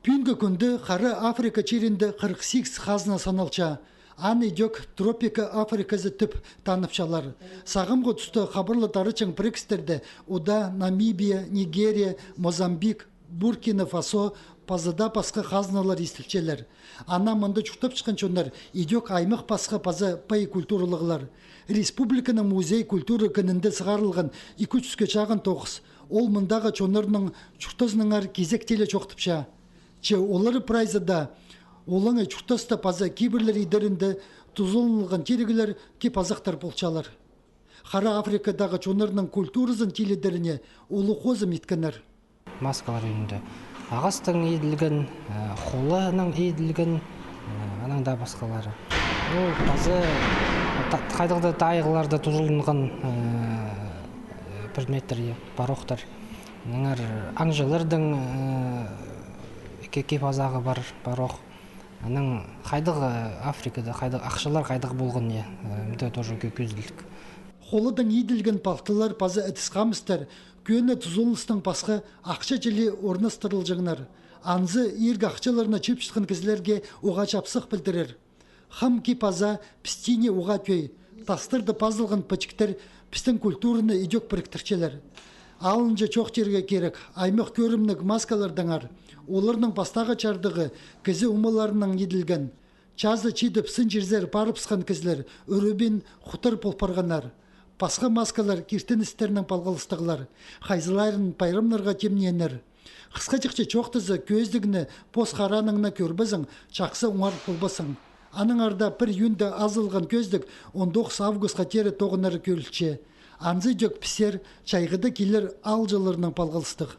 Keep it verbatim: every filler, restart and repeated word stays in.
Пӱӱнгі кӱнде Хара Африка чирінде хырых сигіс хазна саналча. Аны идӧк тропика Африказы тіп таныпчалар. Сағамғы туста хабарлап тарыҷаң пірігістерде уда Намибия, Нигерия, Мозамбик, Буркина-Фасо паза даа пасха хазналар истілчелер. Ана мында чуртапчатхан чоннар идӧк аймах пасха паза пай культуралығлар. Республиканың музей культура кінінде сығарылған ікі чӱске чағын тоғыс. Ол мындағы чоннарның чуртазынаңар кизектеле чоохтапча. Че олар прайзы даа олаңай чуртаста паза кибірлер идерінде тузаланылған тиріглер, кип-азахтар полчалар. Хара Африкадағы чоннарның культуразын тилідеріне улуғ хозым иткеннер. Маскалар ӱнінде ағастаң иділген, э, холанаң иділген, э, анаң даа пасхалары. Ол паза та-, хайдағ-да тайығларда тузаланған, э, предметтер, я, парохтар. Наңар аңҷыларның, э, ке-, кип-азағы пар, парох. Анаң хайдағ, э, Африкада, хайдағ ахчалар хайдағ полған, я, э, мында тоже кӧ-, кӧзіділдік. Холадаң иділген палтылар паза ідіс-хамыстар кӧні тузаланыстаң пасха ахча чіли орнастырылҷаңнар. Анзы иргі ахчаларны чыыпчатхан кізілерге уғаа чапсых пілдірер. Хам кип-аза пістине уғаа тӧӧй. Тастарда пазылған пічіктер пістің культураны идӧк піріктірчелер. Алынҷа чоохтирға кирек, аймах кӧрімніг маскалардаңар. Оларның пастағы чардығы кізі умаларынаң иділген. Чазы читіп, сын чирзер парыбысхан кізілер ӱребин хутар пол парғаннар. Пасха маскалар киртіністернең палғалыстығлар, хайзылайын пайрамнарға тимнееннер. Хысхаҷахча чоохтаза, кӧзідігні пос хараанаң на кӧрбезең, чахсы оңар полбассың. Аннаңар даа пір июньда азылған кӧзідіг он тоғыс августха теере тоғынары кӧрілче. Анзы идӧк піссер чайғыда килер аалҷыларынаң палғалыстығ.